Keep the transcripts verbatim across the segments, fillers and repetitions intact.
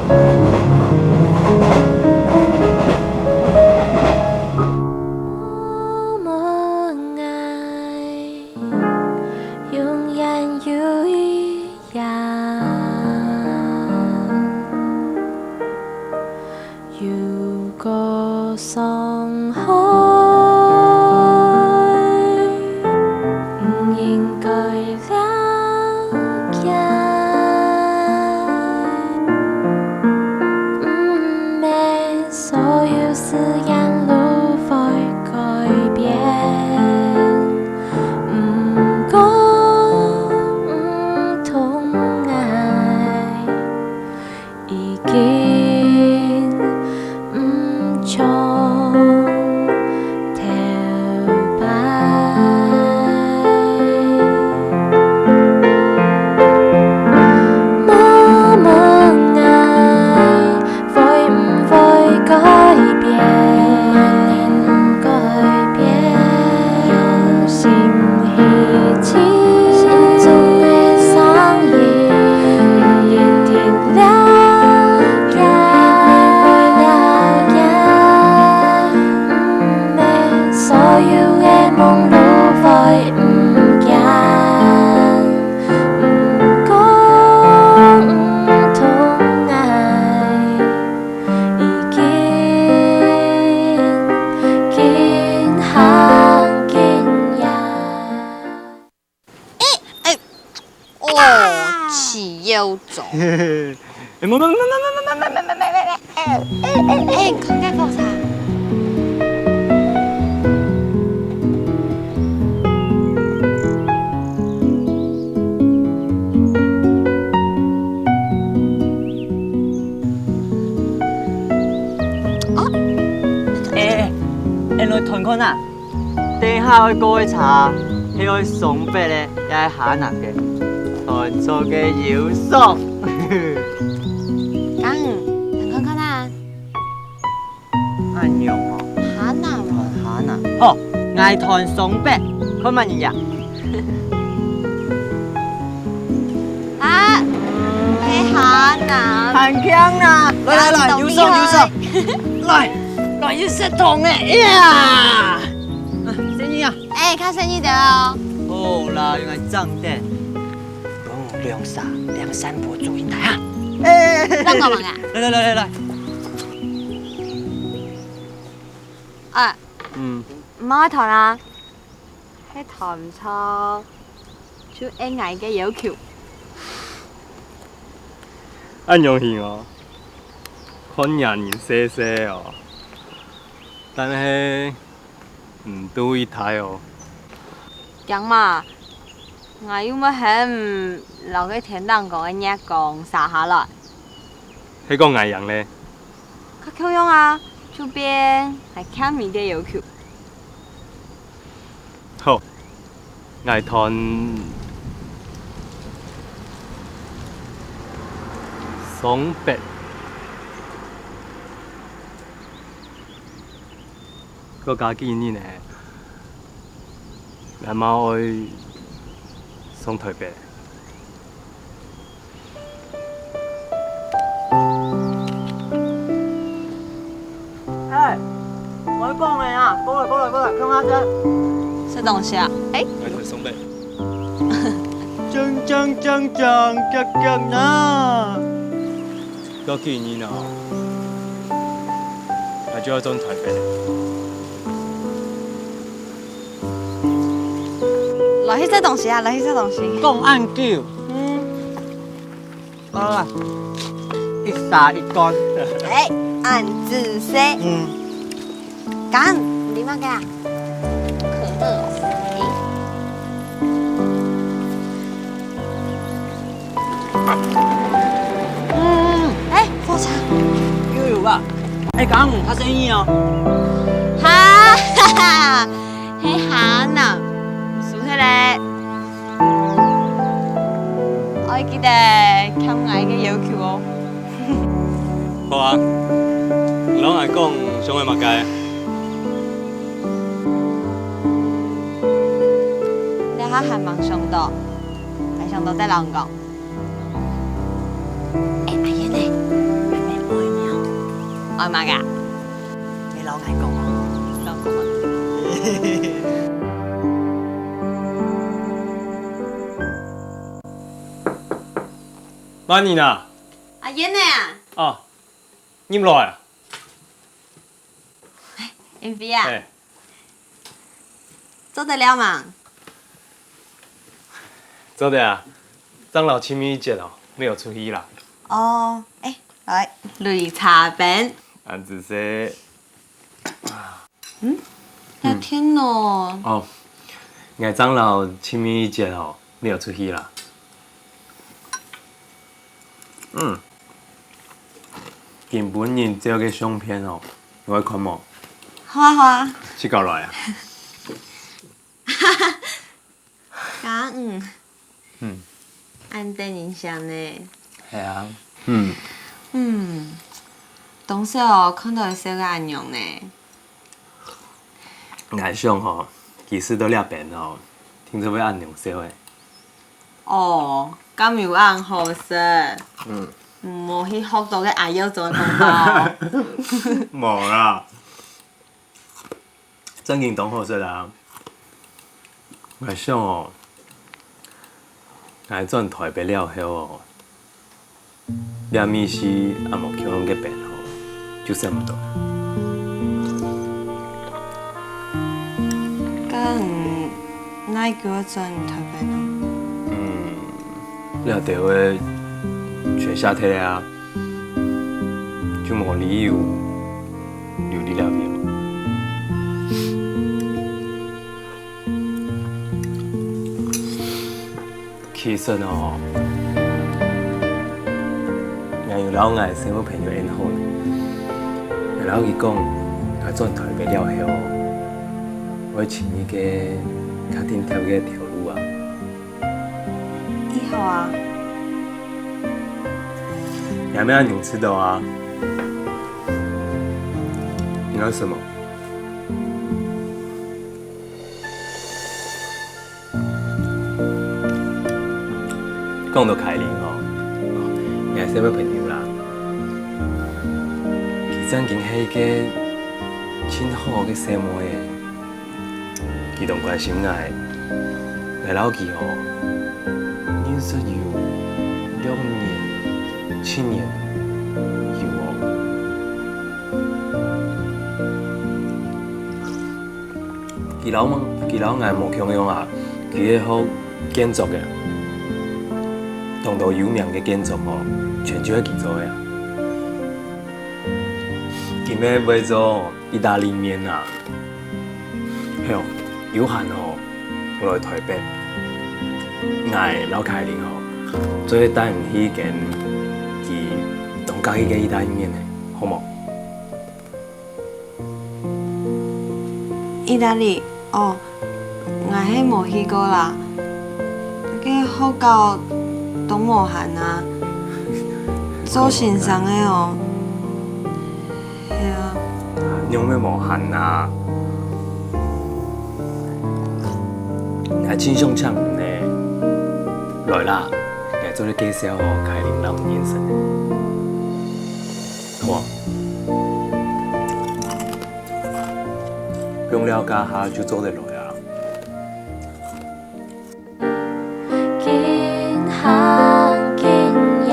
默默爱，永远有一样。 如果伤害，毋應該了解。毋係所有誓言都會改變，毋過毋同𠊎 已經毋像頭擺。默默愛，會毋會改變？毋改變。用心去尋，心中的聲音，一定 了解，了解，毋係所有的夢都會毋見。毋過，毋同愛，已經今行今夜。 哎，哎，哦，哎呀，起腰腫。哎，莫，莫，莫，哎，你看這火車。哦，哎，哎，哎，你看看啊！ 等下愛過个車，係愛雙北个，也係下南个，斷錯个有數。剛，你看看啊。恁樣哦。下南哦。下南。好，𠊎斷雙北，看麼人贏。啊，係下南。還強啊！來來來，有數有數。來，來，有食糖个，呀！ 啊，細義啊！哎，較細義點哦。好啦，用來正點。講兩三，兩三步注意台啊！哎，正講麼个啊？來來來來來。啊，嗯，毋好斷啊，係斷毋著，就應𠊎个要求。恁樣形哦，看若人細細哦，但係 毋，對一台哦。驚嘛，𠊎又無喊摎該天頂高个月光射下來。係講𠊎贏咧？較共樣啊，就變𠊎欠你个要求。好，𠊎斷雙北。 過加幾日呢，𠊎嘛愛上台北。哎，𠊎講个啊，過來，過來，過來，看下先。食東西啊？哎。來，上北。鏘鏘鏘鏘，遽遽哪！ 過幾日哦，𠊎就愛轉台北。來去食東西啊，來去食東西。講恁久。嗯。好啦，一儕一罐。哎，恁仔細。嗯。 剛，你麼个啊？可樂哦。嗯，哎，火車。又有吧？哎，剛，較細義哦。哈哈哈，係下南，輸忒咧。 愛記得欠𠊎个要求哦。好啊，你摎𠊎講想愛麼个？這下還吂想到，𠊎想到再摎你講。哎，阿燕呢？阿媽啊，你摎𠊎講哦。摎講啊。Marina。阿燕呢啊？哦，入來啊。英菲啊，嘿。做得了吂？做得啊，正摎親密一節哦，你有出去啦。哦，哎，來，綠茶冰。恁仔細。嗯，也天咯。哦，𠊎正摎親密一節哦，你有出去啦。嗯，今晡日照个相片哦，你會看無？好啊，好啊。自家來啊。嘉穎。嗯。恁得人惜呢。係啊。嗯。嗯，當少哦，看到你笑个恁樣呢。𠊎想吼，其實到這邊吼，定著會恁樣笑个。哦，敢有恁好食？嗯。無去學到个阿耀做个公道哦。無啦。 正經當好食啊！𠊎想哦，𠊎轉臺北了後哦，這味緒也無共樣个變化，就食毋到。該你哪久轉臺北呢？嗯，這兜仔全下忒了啊！ 就無理由留在這位。其實哦，𠊎有摎𠊎細妹朋友應好了，𠊎摎佢講，𠊎轉臺北了後，會尋一個較定著个頭路啊。 以後啊。你還沒恁樣知道啊？你要什麼？講到凱琳哦，你還係个朋友啦。佢正經係一個盡好个細妹仔。 佢當關心𠊎，𠊎摎佢哦，認識有六年、七年有哦。佢摎𠊎，佢摎𠊎無共樣啊，佢係學建築个，當多有名个建築哦，全就係佢做个啊。佢乜會做義大利麵啊。 係哦，有閒吼，來臺北，𠊎摎凱琳吼，做得帶你去間佢當合意个義大利麵仔，好無？義大利，哦，𠊎係無去過啦。該學校當無閒啊，做先生个哦。 係啊。仰會無閒啊？𠊎盡想請你呢。來啦，𠊎做得介紹哦，凱琳摎你認識。好啊。不用了解下就做得來啊。 緊行緊呀。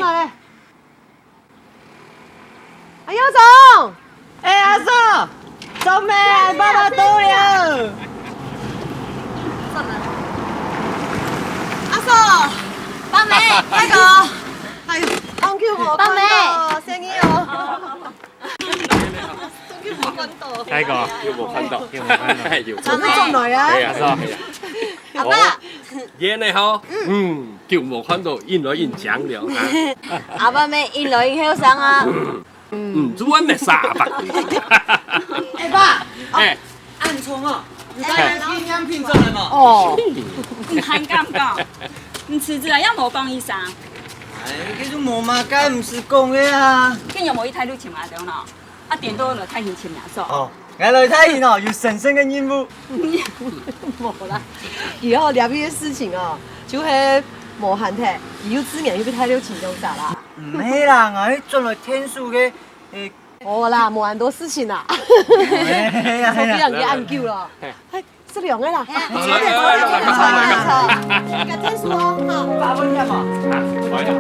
來。阿耀總！哎，阿嫂，做咩？爸爸到了。阿嫂，爸爸，大哥。哎喲，好久無看到，爸爸。生日哦。 大哥，又無看到，又無看到，又無看到。做咩轉來啊？係啊，係啊，係啊。阿爸。哦，遠个吼，嗯，久無看到，應來應講了哈。阿爸咩，應來應後生啊。嗯，做恁个啥阿爸？哎，爸，哎，恁重哦，你帶个紀念品轉來嘛？哦，你還敢講？你辭職啊，也無講一聲。哎，這種無嘛，該毋使講个啊。今日無去大陸尋阿東咯？ 啊，顛倒來大興尋阿嫂。哦，𠊎來大興哦，有神聖个任務。無啦，以後這片个事情哦，就係無閒忒，佢又自然又去大陸尋鄉下啦。毋係啦，𠊎係轉來𢯭手个，誒。哦啦，無恁多事情啦。哎呀，哎呀。手機人也恁久了。哎， 食涼个啦。哎呀，快點，快點，快點，快點，快點，快點，快點，快點。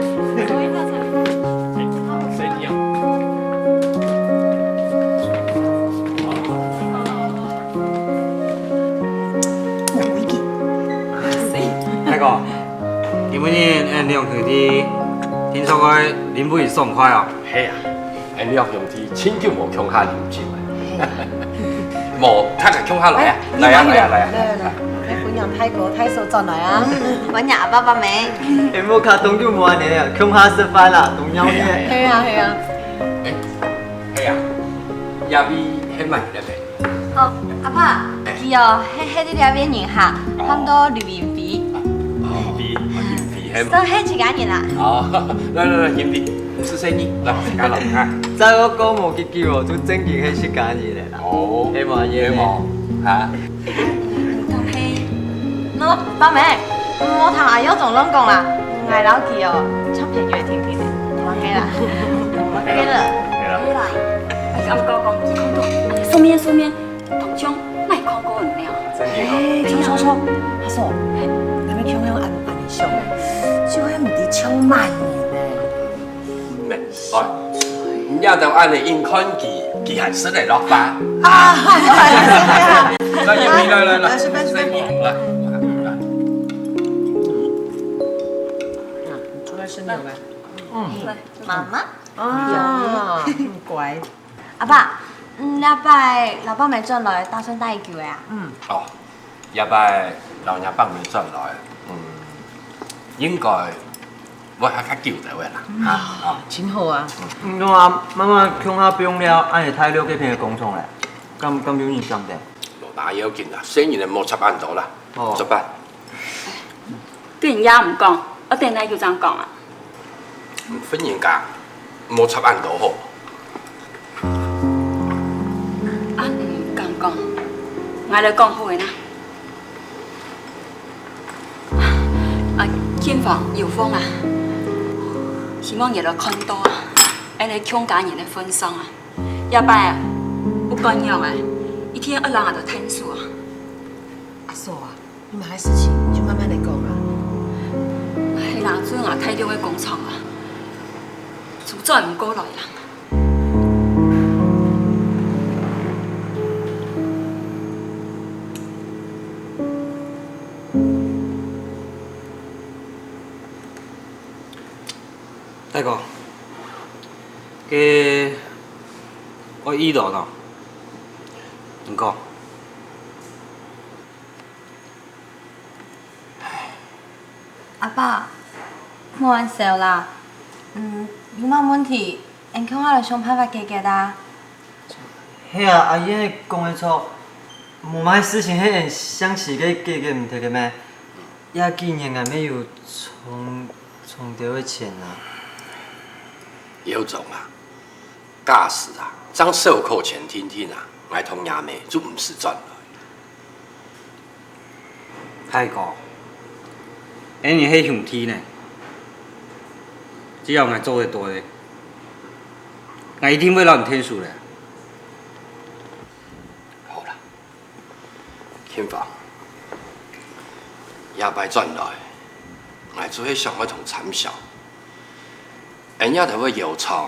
啊，來了。大哥，今晡日，𫣆兩兄弟，聽說个啉杯爽快哦。係啊。 𫣆兩兄弟盡久無共下啉酒了。無，大家共下來啊！來啊，來啊，來啊！來來來，來歡迎大哥大嫂轉來啊！歡迎阿爸阿姆。哎，無卡當久無恁樣啊，共下食飯啦，當鬧熱。係啊係啊。哎，係啊，這位係麼人个？哦，阿爸，佢哦，係係這位人客，喊做劉雲飛。哦，飛，哦，雲飛係嘛？都係自家人啦。哦，來來來，雲飛。 毋使細義，來，自家來啊。再過無幾久哦，就正經係自家人了啦。哦，係無，係無？哈？毋通係，喏，爸姆，莫聽阿耀總亂講啦。𠊎摎佢哦，像朋友定定个，無係啦，無係啦。係啦。係啦。𠊎感覺講，佢看到，順便順便， 當像哪看過人了。真个哦。哎，著著著，阿嫂，𠊎乜共樣恁恁樣想个，就係毋知像麼人呢。咩？哦，你這兜恁樣硬看佢，佢還識得落花。啊，來，來，來，來，來，隨便，隨便。來，來。啊，你出來吃牛奶。嗯。媽媽。啊，乖。 阿爸，嗯，這擺老伯姆轉來，打算戴幾久个啊？嗯。哦，這擺老若伯姆轉來，嗯，應該會還較久兜个啦，哈，哦。真好啊。嗯，喏啊，媽媽共下放尞，恁樣大陸該片个工廠咧，敢敢有影響得？無打要緊啦，細人仔莫插恁多啦，哦。做伴。 跟人家毋講，愛等哪久正講啊？婦人家，莫插恁多好。恁毋敢講，𠊎來講好个啦。啊，近況有風啊，希望你來看到啊，恁樣共家人个份上啊，這擺啊，不管仰仔，一定愛摎𠊎兜𢯭手啊。阿嫂啊， 你麼个事情就慢慢來講啊。係啦，做𠊎大陸个工廠啊，就轉毋過來啦。大哥，該愛一樓喏，你講。 阿爸，莫恁愁啦。嗯，有麼問題，𫣆共下來想辦法解決啊。係啊，阿燕講个著，無麼个事情係𫣆想時个解決毋忒个咩？這幾年𠊎乜有存存兜个錢啊。耀宗啊， 假使啊，正少扣錢定定啊，𠊎同若姆就毋使轉來。大哥，𫣆你係兄弟呢，只要𠊎做得到个，𠊎一定會摎你𢯭手个。好啦，慶芳，這擺轉來，𠊎就係想愛同參詳，恁樣頭个藥廠，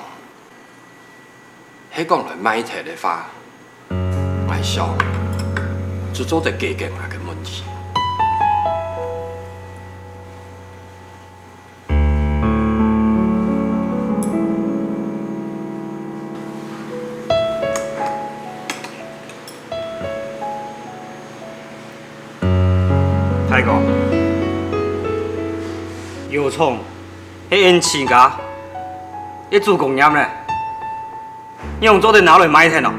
係講來賣忒个話，𠊎想就做得解決𠊎个問題。大哥，藥廠係恁自家个手工業呢，仰做得拿來賣忒呢？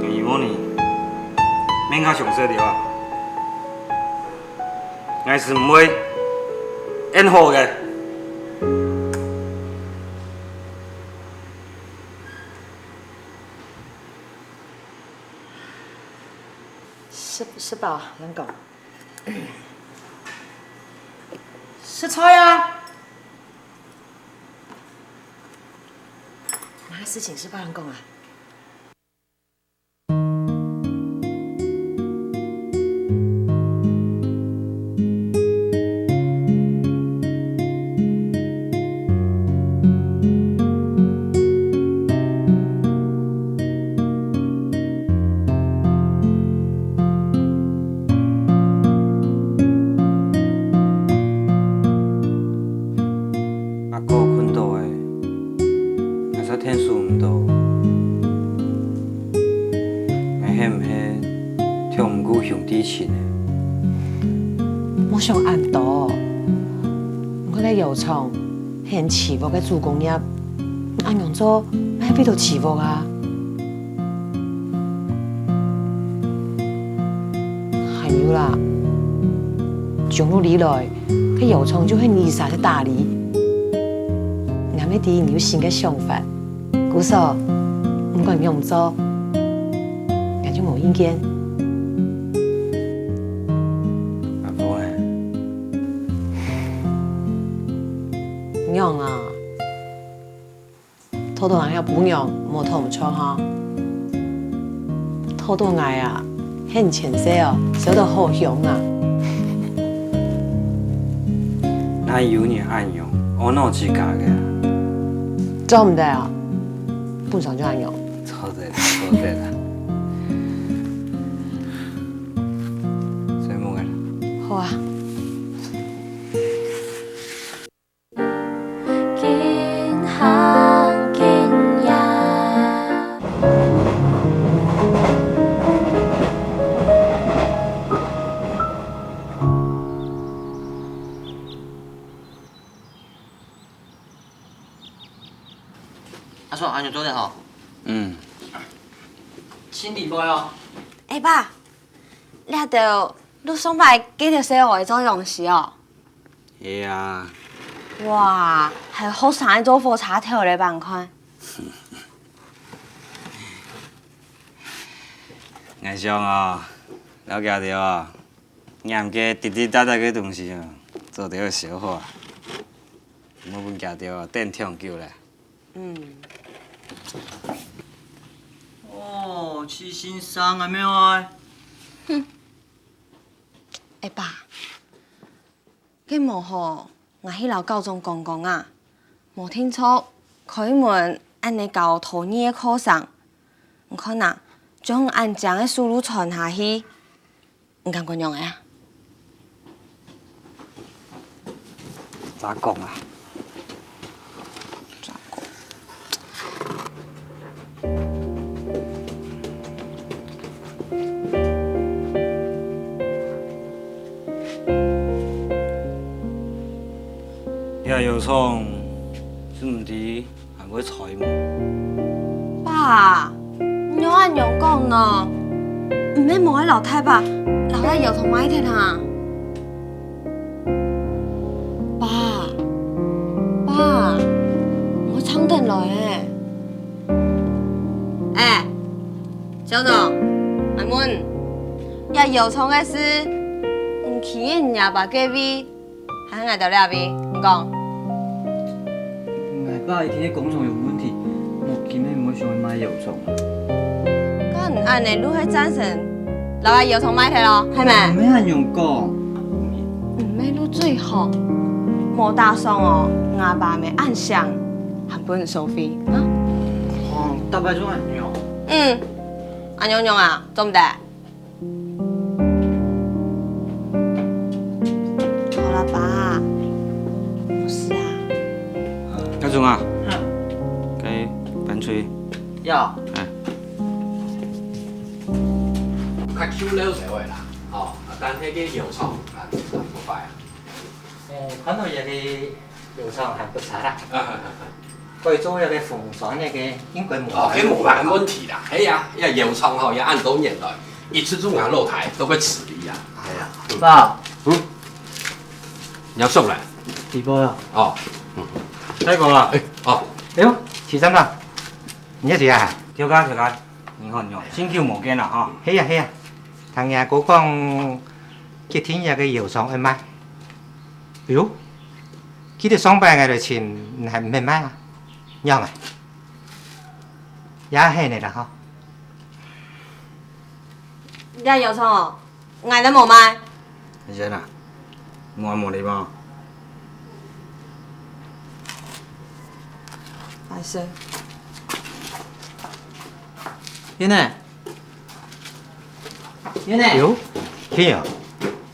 你問你，免較詳細了啊！𠊎係毋會恁好个。 食，食飽啊，恁講。食菜啊！麼个事情食飽恁講啊？ 阿哥睏著咧，𠊎實在𢯭手毋著。𠊎係毋係忒毋顧兄弟情咧？莫想恁多，你看該藥廠係恁自家个手工業，恁樣做，乜係為著自家啊！ 還有啦，從頭以來，該藥廠就係你一儕在打理。𠊎乜知你有新个想法，故所，毋管仰做，𠊎就無意見。阿峰啊，仰啊？ 討著𠊎个餔娘，無討毋著吼。討著𠊎啊，係你前世哦，燒到好香啊！哪有人恁樣，阿腦自家个啊？做毋得啊，本身就恁樣。做得啦，做得啦。所以無个啦。好啊。 緊行緊遠。阿叔，恁樣做得吼？嗯。清理過哦。哎，爸，這兜你上擺寄忒細人仔做東西哦？ 係啊。哇，還學生做火車頭咧，幫看。𠊎想哦，摎佢兜哦，拈該滴滴答答个東西哦，做得好消化，莫分佢兜哦等忒久咧。嗯。哦，徐先生啊，咩啊？哼，哎爸， 該無吼，𠊎去摎校長講講啊，無定著開門恁呢教多年个學生。你看啊，將恁靚个手路傳下去，你感覺仰仔啊？再講啊！ 這藥廠係毋知還會在無？爸，你仰恁樣講呢？毋係無愛摎大伯摎這藥廠賣忒啊？ 爸，爸，𠊎正轉來欸。哎，校長，𠊎問，這藥廠个事，你企在若爸該位，還係𠊎兜這位？你講。𠊎爸一定係工廠有問題，無今日毋會想愛賣藥廠。該你恁呢就係贊成 摎𠊎藥廠賣忒囉，係無？毋係恁樣講。毋係就最好。無打爽哦，吾爸姆恁想，還分你收費，啊？哦，大伯就恁樣。嗯，恁樣樣啊，做毋得。好啦，爸，無事啊。阿忠啊，嗯。該搬出去。要。哎。較舊了少个啦，哦，啊，但係个窯廠還，還無壞啊。 誒，看到這個窯廠還不錯啦。啊，啊，啊，啊。改做這個風扇那個應該無哦，該無麼个問題啦。係啊，這窯廠吼，也恁多年來，一直做𠊎老弟都會處理啊。係啊。爸，嗯？你愛上來？直播啊。哦。嗯。大哥啊。哎，哦。哎喲，徐站長，你在這啊？頭家，頭家，你好，你好，真久無見啦哈。係啊，係啊，聽阿哥講，決定這個窯廠愛賣。 哎喲，記得上擺𠊎來尋，你還毋肯賣啊？仰啊？也係呢啦吼。這窯廠哦，𠊎都無賣。阿燕啊，你還無禮貌。歹勢。燕呢？ 燕呢？喲，天啊，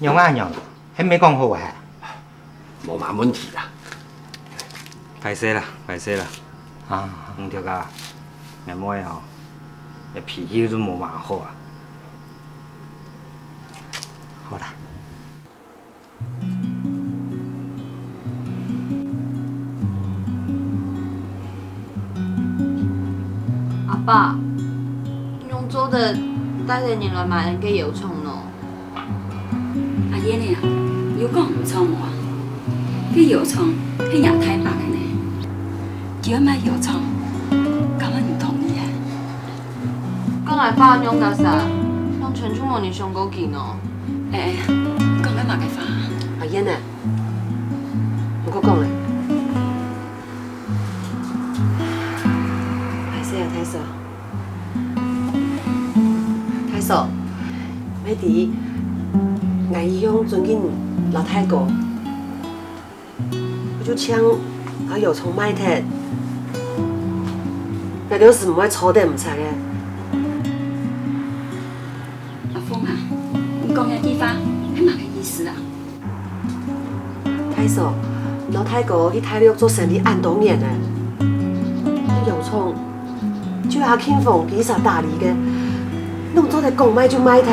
仰啊仰，還毋係講好啊？無麼問題啦。歹勢啦，歹勢啦。啊。嗯，頭家，𠊎妹吼，這脾氣就無麼好啊。好啦。 阿爸，仰做得帶等人來買𠊎个窯廠呢？阿燕仔啊，有講毋著無啊？該窯廠係若大伯个呢，佢愛賣窯廠，敢會毋同意啊？ 該𠊎爸仰結煞，仰全就無人想過佢呢？哎，講个麼个話？阿燕仔，毋好講咧。歹勢啊，大嫂。大嫂，你知，𠊎一向尊敬你摎大哥。 就像𠊎窯廠賣忒，𠊎兜斯毋會坐等毋掣个。阿鳳啊，你講這句話係麼个意思啊？大嫂，你摎大哥去大陸做生理恁多年咧，這窯廠 就阿慶鳳佢儕打理个，仰做得講賣就賣忒？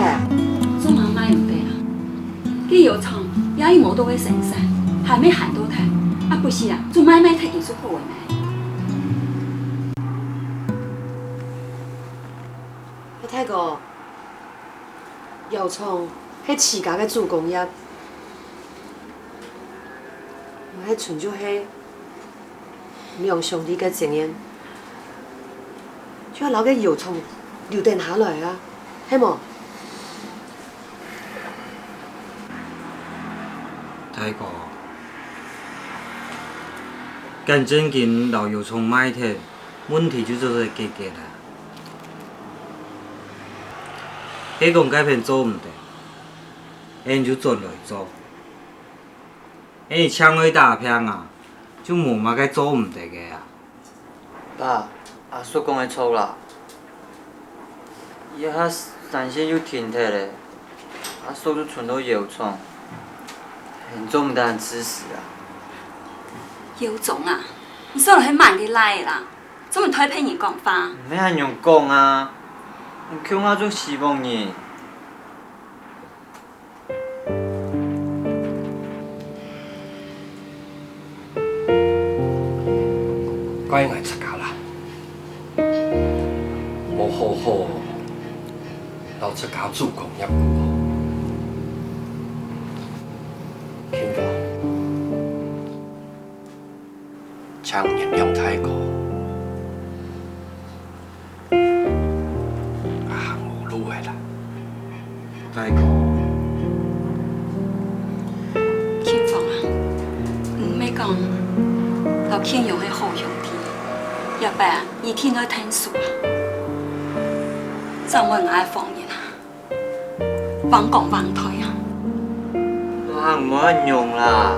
做麼个賣毋得啊？該窯廠也已無多个生產，還吂還到忒，啊不時啊，就賣賣忒佢就好了咩。大哥，窯廠係自家个手工業，𠊎係純粹係 兩兄弟个責任，就愛摎該窯廠留等下來啊，係無？大哥，恁正經摎窯廠賣忒，問題就做得解決啊。係講該片做毋得，𠊎就轉來做。 欸，請𠊎打拚啊，就無麼个做毋得个啊。爸，阿叔講个著啦。這下產線又停忒咧，阿叔就伸到窯廠，你做毋得恁自私啊。窯總啊，你算來係麼人个倈仔啦？做毋得對別人講話。毋係恁樣講啊，你共下做西方人。 怪𠊎自家啦，無好好摎自家祖公業顧好。慶芳，請原諒大哥。 啊，行無路个啦。大哥。慶芳啊，你毋係講摎慶榮係好兄弟，這擺啊，一定愛𢯭手啊！做麼个𠊎个方言啊，橫講橫推啊！啊，毋好恁樣啦！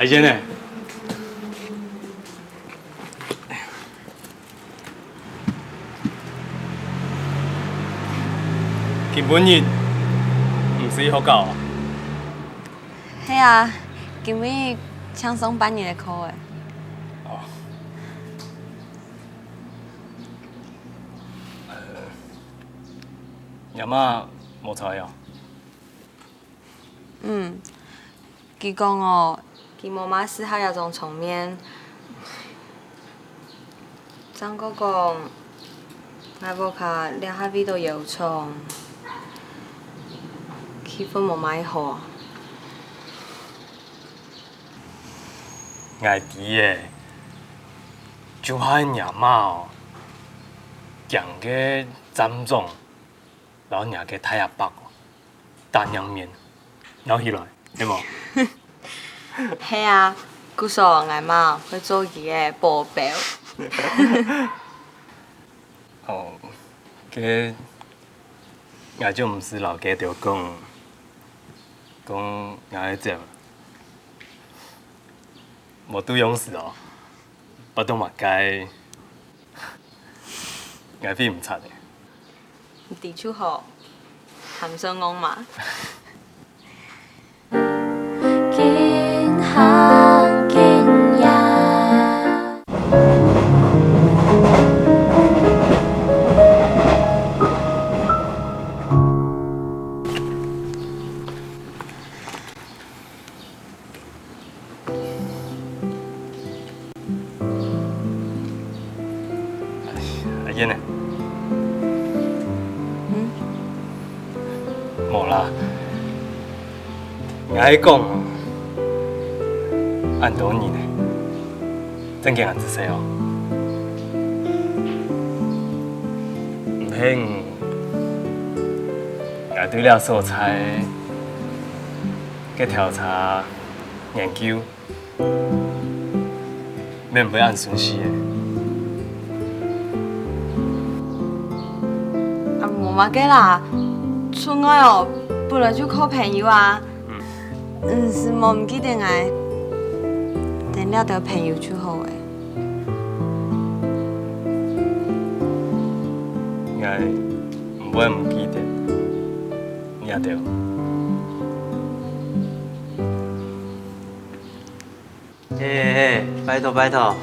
先生，今晡日毋使去學校啊？係啊，今晡日請上半日个課欸。哦。呃，若媽無在哦？ 嗯，佢講哦，佢無麼適合這種場面。正過講，𠊎屋下這下為著搖床，氣氛無麼好啊。𠊎知欸，就係若媽哦，驚該站長摎若个大阿伯哦， 打若面，鬧起來，係無？係啊，故所𠊎媽會做佢个保鏢。哦，該𠊎就毋使摎佢兜講，講𠊎愛走，無多樣式哦，拜託嘛該，𠊎會毋掣个。 你知就好，還算戇嘛。緊行緊呀。 阿燕呢？嗯？無啦，𠊎講，恁多年呢，正經恁仔細哦。毋係，𠊎對這所在个調查研究 免毋會恁順序欸。啊，無麼个啦，出外哦，本來就靠朋友啊。嗯。嗯，係無毋記得𠊎，等這兜朋友就好欸。𠊎毋會毋記得這兜。 嘿嘿嘿，拜託拜託。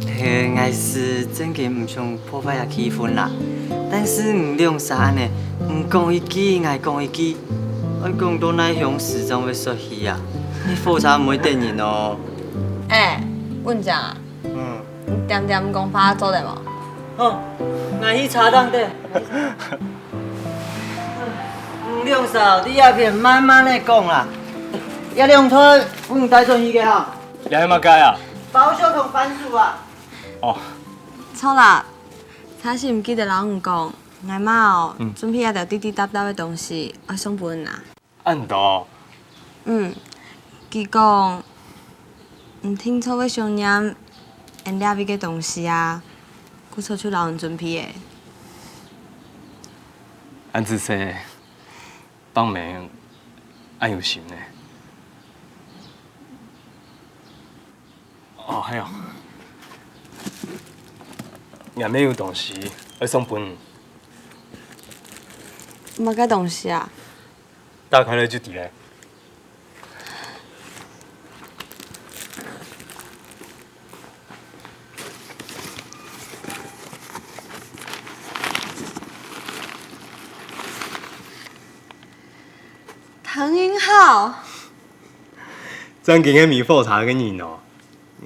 嘿，𠊎係正經毋想破壞這氣氛啦。但係你兩儕恁仔，你講一句，𠊎講一句，愛講到哪央時正會煞去啊？該火車毋會等人哦。欸，文章啊，嗯。你恬恬講話做得無？好，𠊎去車頂等。 你兩儕在這片慢慢仔講啦，這兩袋分你帶轉去个哈。這係麼个啊？包粟同番薯啊。哦。著啦，差時毋記得摎你講，𠊎媽哦，嗯。準備一兜滴滴答答个東西，愛送分你啊。 恁多？嗯，佢講，你定著會想念𠊎這位个東西啊，故所就摎你準備个。恁仔細，伯姆恁有心呢。 哦，係哦。𠊎乜有東西愛送分你。麼个東西啊？打開來就知了。唐雲浩。 正經係迷火車个人哦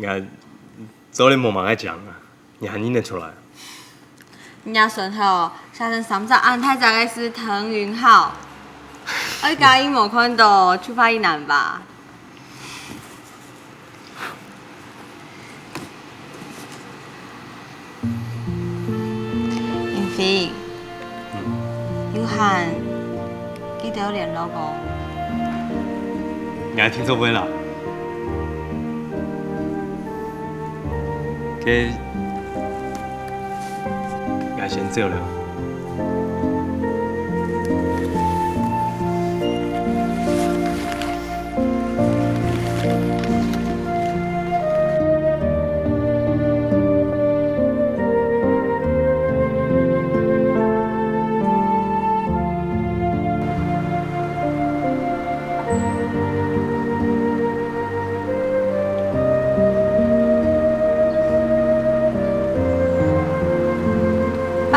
，𠊎做得無麼个靚啊，你還認得出來？若孫后，寫成三隻恁大隻个字唐雲浩，愛加一無看到，就怕一難吧。 雲飛，嗯。有閒，記得愛聯絡哦。𠊎定著會啦。該，𠊎先走了。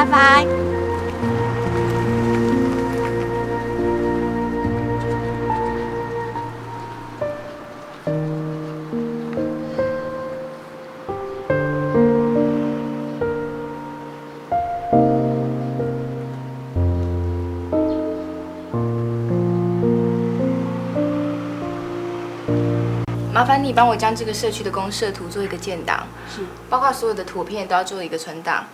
拜拜。麻烦你帮我将这个社区的公设图做一个建档，是。包括所有的图片都要做一个存档，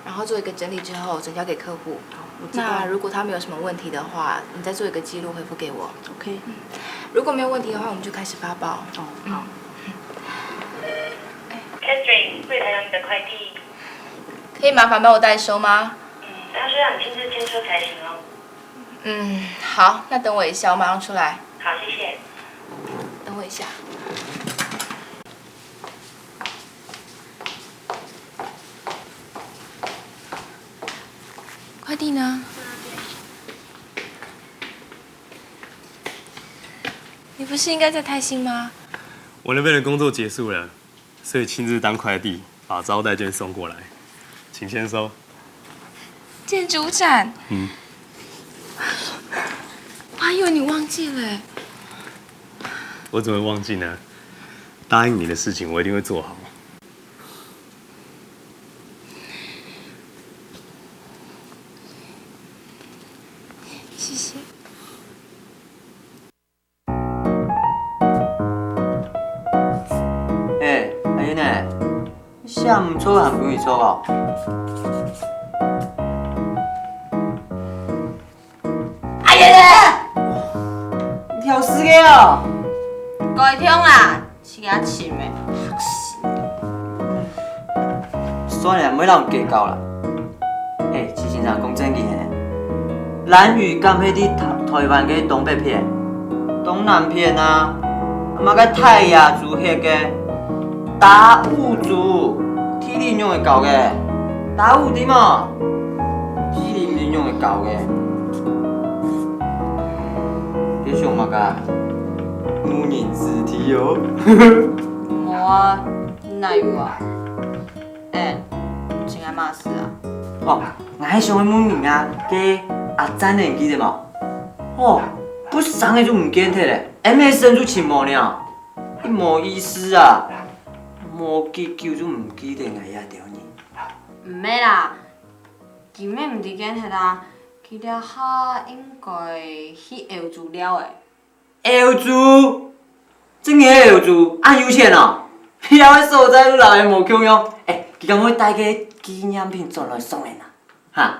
然后做一个整理之后转交给客户。我知道。那如果他们有什么问题的话，你再做一个记录回复给我。OK。如果没有问题的话，我们就开始发包。哦，好。Catherine，柜台有你的快递。可以麻烦帮我代收吗？嗯，他说要你亲自签收才行哦。嗯，好，那等我一下，我马上出来。好，谢谢。等我一下。快递呢？你不是应该在泰兴吗？我那边的工作结束了，所以亲自当快递，把招待券送过来，请签收。建筑展？嗯。我还以为你忘记了欸。我怎么会忘记呢？答应你的事情，我一定会做好。谢谢。哎，阿英呢？你寫毋著還分佢著哦？阿英呢？你挑事个哦？溝通啦， 自家尋个，嚇死！算了，毋好摎人計較啦。哎，徐先生講正經个，蘭嶼敢係在台，台灣个東北片、東南片啊，啊嘛个泰雅族歇个，達悟族，地理仰會高个？達悟知無？地理毋知仰會高个？你想麼个？ 無人知地哦。無啊，哪有啊？哎，請來麼事啊？哦，𠊎係想愛問人啊，該阿贊仔你記得無？哦，不生仔就毋見忒咧，MSN就尋無了，一無意思啊！無幾久就毋記得𠊎這兜人。毋係啦，佢乜毋知見忒啊，佢這下應該去歐洲尞咧。 歐洲？正經係歐洲？恁有錢哦？這个所在就摎𠊎無共樣。哎，佢敢會帶个紀念品轉來送𠊎啊？哈？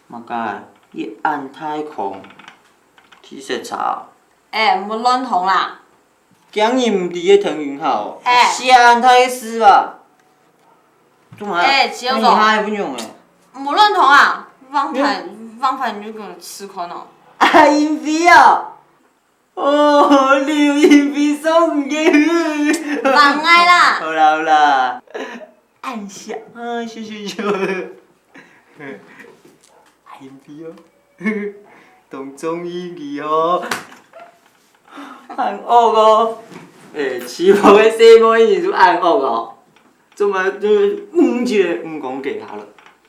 麼个？一暗太空，地色茶。哎，莫亂講啦！驚人毋知个聽音效，哎。想太个事吧！ 做麼个？哎，小總。你還會用誒？無亂動啊，往返，往返你就給我吃寬哦。啊，音飛啊！哦，留音飛送你。放愛啦。好啦，好啦。暗笑，啊，笑，笑，笑。啊，音飛哦。當中意你哦。恁惡哦。誒，欺負个細妹你就恁惡哦。 做麼个就毋記得毋講給他了？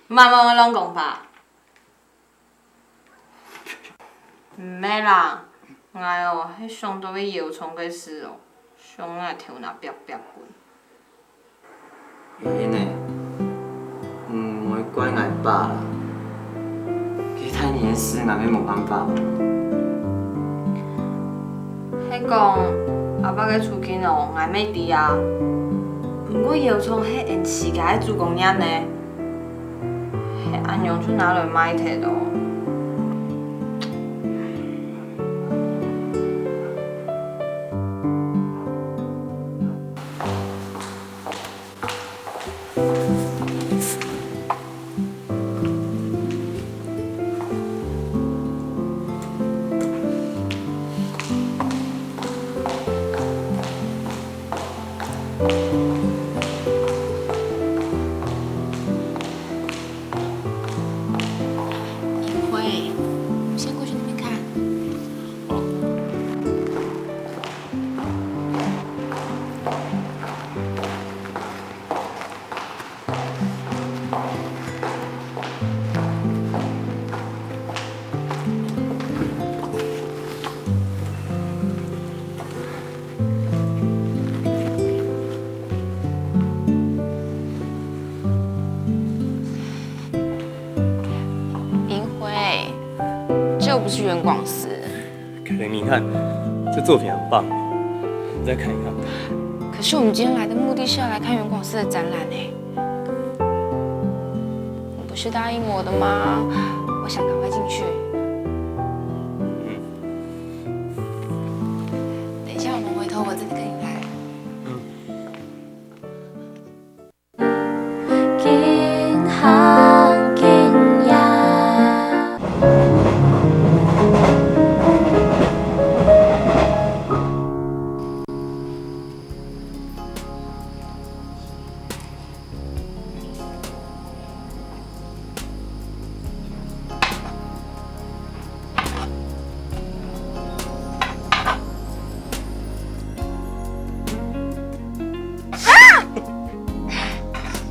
慢慢亂講吧。毋係啦，𠊎哦，係想到該姚聰个事哦，想𠊎頭那壁壁滾。欸呢，毋會怪𠊎爸啦。 其他人个事𠊎乜無辦法。係講，阿爸个處境哦，𠊎乜知啊。毋過姚聰係𠊎自家个手工業呢，係恁樣就拿來賣忒哦。 你毋銀辉，这又不是原广司。凯琳，你看，这作品很棒，你再看一看。可是我们今天来的目的是要来看原广司的展览诶。你不是答应我的吗？我想赶快进去。嗯。等一下我们回头，我再跟你来。嗯。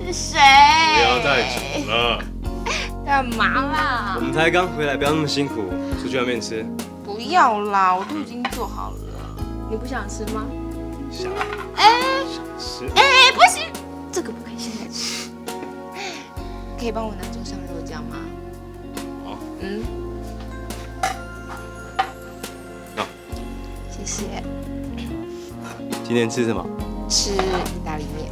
是谁？不要再讲了。干嘛啦？我们才刚回来，不要那么辛苦，出去外面吃。不要啦，我都已经做好了。你不想吃吗？想。哎，想吃。哎，不行，这个不可以现在吃。可以帮我拿桌上肉酱吗？好。嗯。那。谢谢。今天吃什么？吃意大利面。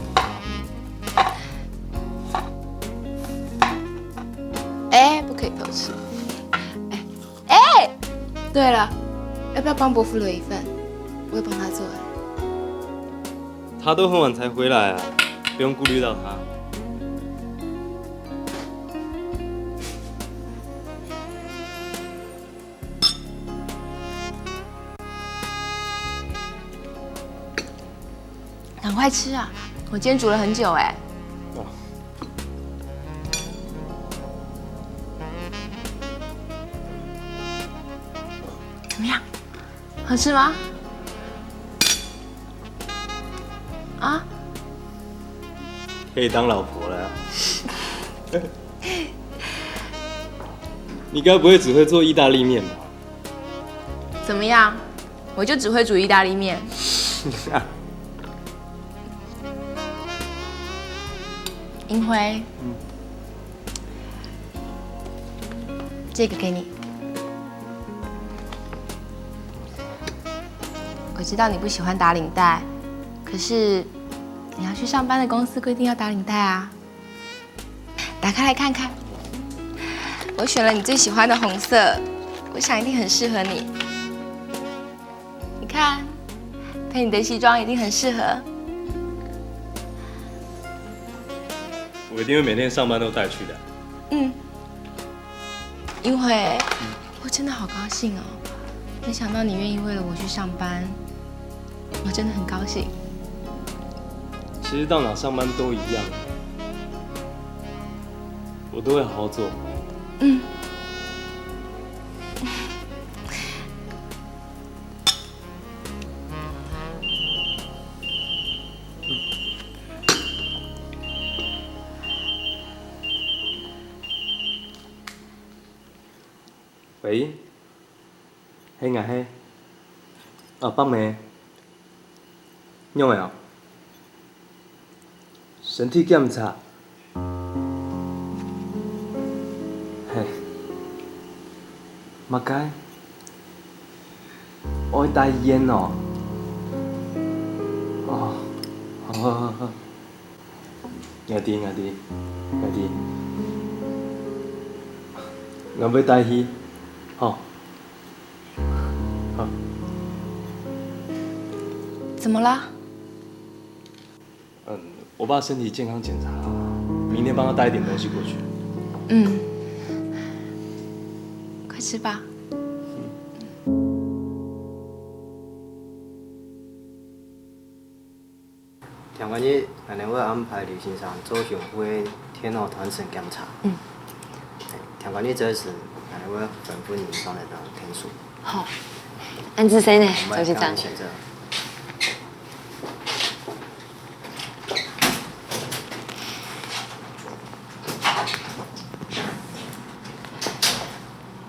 哎，不可以偷吃。哎，哎，对了，要不要帮伯父留一份？我有帮他做哎。他都很晚才回来啊，不用顾虑到他。 赶快吃啊！我今天煮了很久哎。哇。怎么样？好吃吗？啊？可以当老婆了啊。你该不会只会做意大利面吧？ 怎么样？我就只会煮意大利面。银辉，嗯。这个给你。我知道你不喜欢打领带，可是你要去上班的公司规定要打领带啊。 打开来看看。我选了你最喜欢的红色，我想一定很适合你。你看，配你的西装一定很适合。我一定会每天上班都带去的。嗯，银辉，我真的好高兴哦，没想到你愿意为了我去上班，我真的很高兴。其实到哪上班都一样，我都会好好做。嗯。 喂，係𠊎係。啊，伯姆，仰仔啊？身體檢查？係。麼个？愛戴院哦？哦，好好好好。 𠊎知，𠊎知，𠊎知。𠊎會帶去。好。好。怎么了？嗯，我爸身体健康检查，明天帮他带一点东西过去。嗯，快吃吧。 聽講你恁呢會安排李先生做胸部个電腦斷層檢查。嗯。嘿，聽講你這時恁呢會吩咐你上來當天數。好，恁仔細呢，周局長。先生。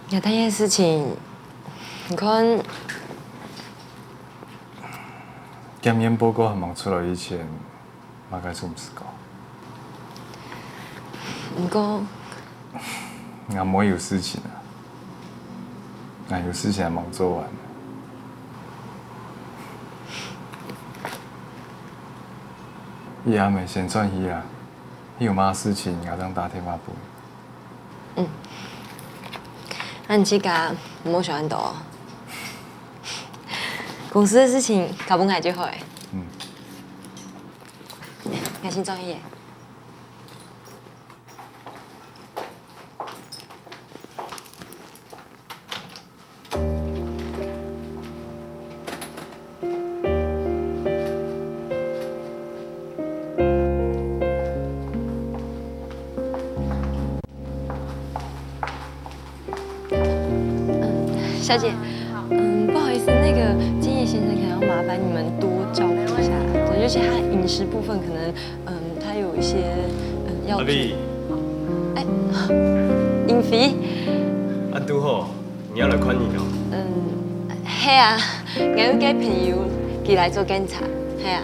有這件事情，你看，檢驗報告還吂出來以前，麼个做毋使講。毋過，𠊎妹有事情啊。𠊎有事情還吂做完。你阿姆先轉去啊，你有麼事情，𠊎正打電話分你。嗯。恁自家毋好想恁多哦。 公司个事情交分𠊎就好了。嗯。𠊎先轉去了。 嗯，小姐，嗯，不好意思，那个建业先生可能要麻烦你们多照顾一下，对，尤其他饮食部分可能，嗯，他有一些，嗯，要注意。阿美。哎，英菲。啊，拄好，你也來看人哦。嗯，係啊，𠊎有个朋友，佢來做檢查，係啊。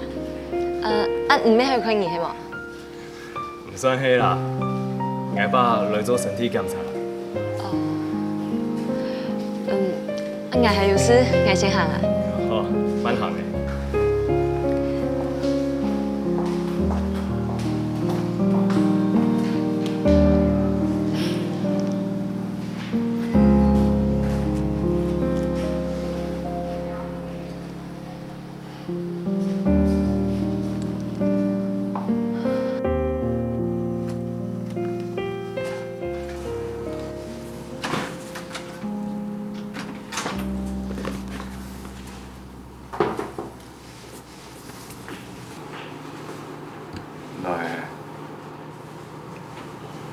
呃，啊，你也愛看人係無？ 毋算係啦，𠊎爸來做身體檢查。哦，嗯，啊，𠊎還有事，𠊎先行啊。好，慢行咧。 來，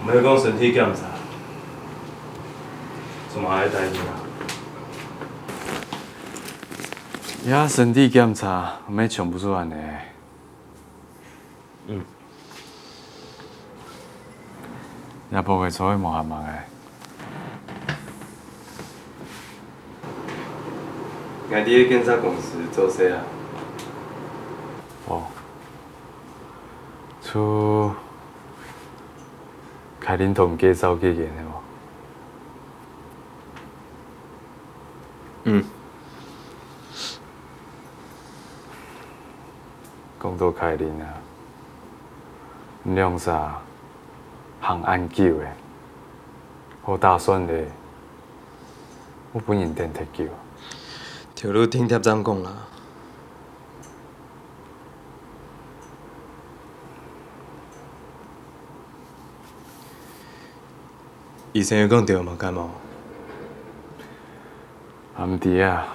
毋係講身體檢查，做麼个代誌啊？呀，身體檢查，毋係全部做完咧。 嗯。這駁个座位無較猛个。𠊎在該建設公司做事啊。哦。就凱琳同你介紹个人係無？嗯。 講到凱琳啊，你兩儕行恁久咧，好打算咧，莫分人等忒久。頭路定貼正講啦。 醫生有講著無感冒？還毋知啊。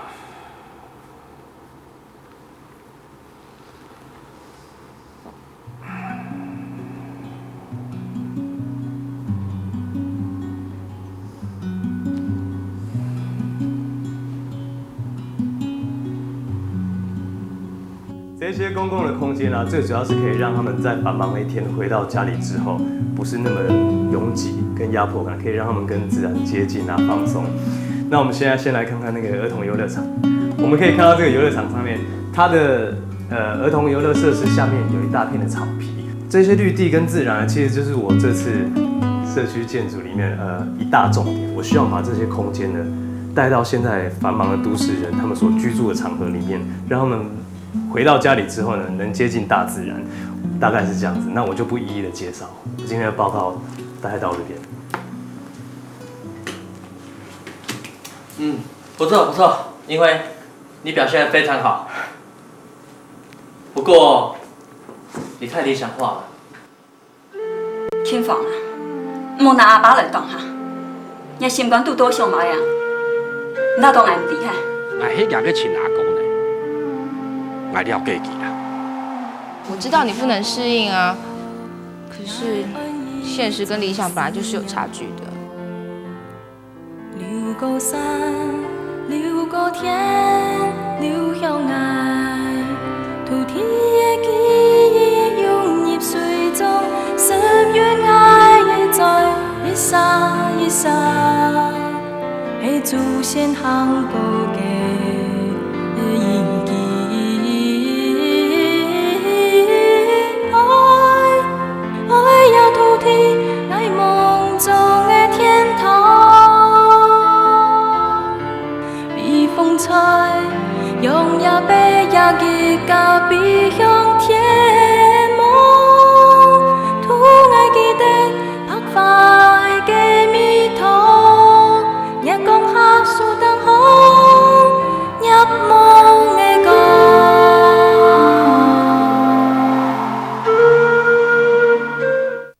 这些公共的空间啊，最主要是可以让他们在繁忙的一天回到家里之后，不是那么拥挤跟压迫感，可以让他们跟自然接近啊，放松。那我们现在先来看看那个儿童游乐场，我们可以看到这个游乐场上面，它的，呃，儿童游乐设施下面有一大片的草皮，这些绿地跟自然啊，其实就是我这次社区建筑里面，呃，一大重点。我希望把这些空间呢，带到现在繁忙的都市人他们所居住的场合里面，让他们 回到家里之后呢，能接近大自然，大概是这样子。那我就不一一的介绍。我今天的报告大概到这边。嗯，不错不错，因为你表现得非常好。不过，你太理想化了。 慶芳啊，莫拿阿爸來當哈，若心肝肚到想麼个啊？你哪當𠊎毋知哈？𠊎係厥个親阿哥呢，𠊎了解佢啦。我知道你不能适应啊，可是现实跟理想本来就是有差距的。 流過山，流過天，流向𠊎。土地个記憶湧入水中，十月𠊎个嘴，一閃一閃，係祖先行過个印記。个隔壁鄉親